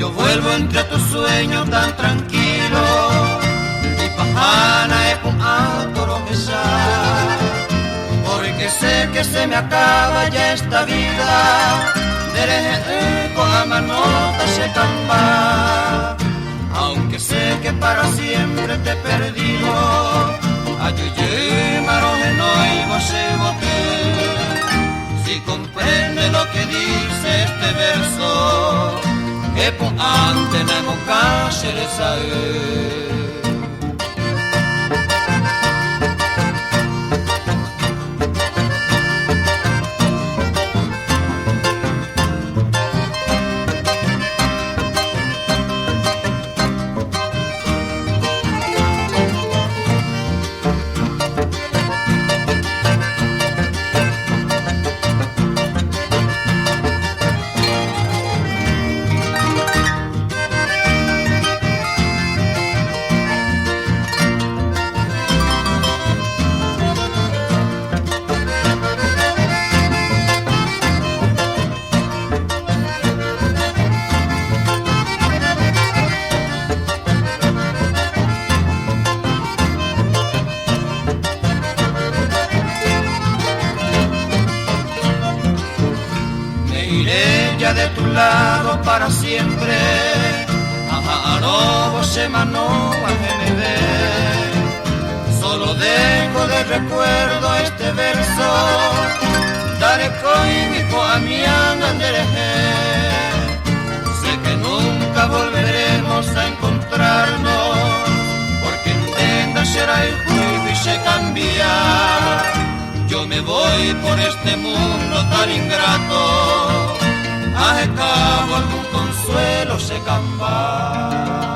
Yo vuelvo entre tus sueños tan tranquilo Ipahána epu'ã torohecha Porque sé que se me acaba ya esta vida Nderehe'ỹ ko'ã manóta che kamba Aunque sé que para siempre te he perdido Ajyjýma rohenóivo che yvoty Si comprende lo que dice este verso Epu'ãntena emokã che resay. Me iré ya de tu lado para siempre Aha'arõvo che mano ajemeve Solo dejo de recuerdo este verso Ndarekóigui ko'ãmi anga nderehe Sé que nunca volveremos a encontrarnos Porque nde ndacherayhúigui che cambia Yo me voy por este mundo tan ingrato Ahekávo algún consuelo che kamba.